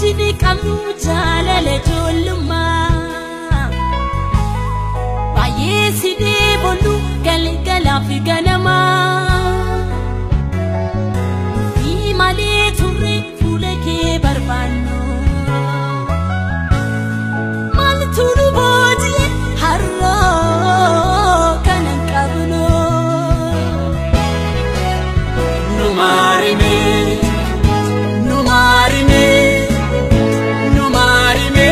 Wajjin qabnu jaalala ijoollummaa. Baay'ee si deebonnu galgalaa fi ganamaa. Fi malee turre fuula kee barbaannu. Maaltu nu booji'e har'oo kana hin qabnu. Nu maarime, nu maarime, nu maarime,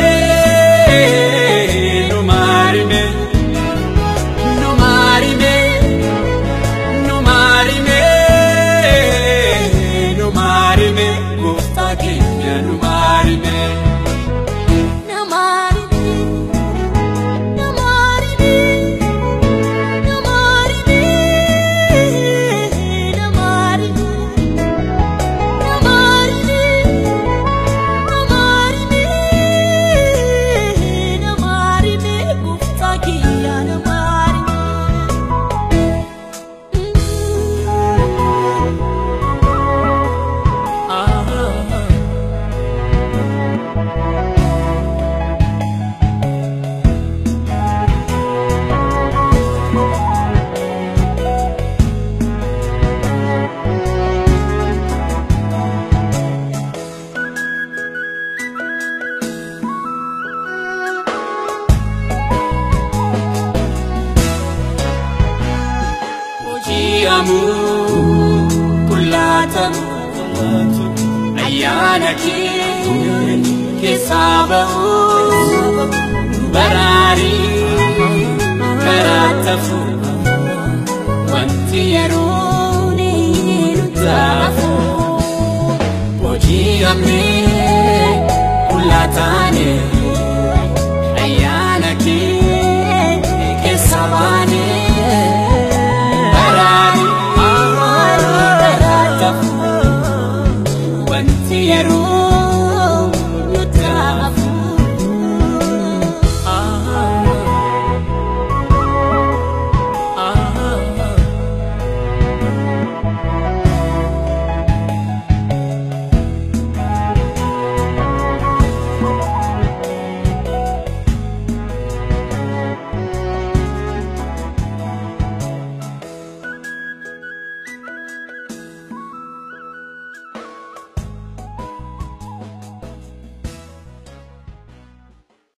nu maarime, nu maarime, nu maarime, nu maarime, gooftaa keenya nu maarime. Na maarime, na maarime, na maarime, na maarime, na maarime, na maarime, na maarime, gooftaa kiyya na maarime. Hoji'amuu qullaatamuu ayyaana kee keessaa ba'uu baraarii karaa tafuu wanti yeroo nu taafuu hoji'amnee qullaataane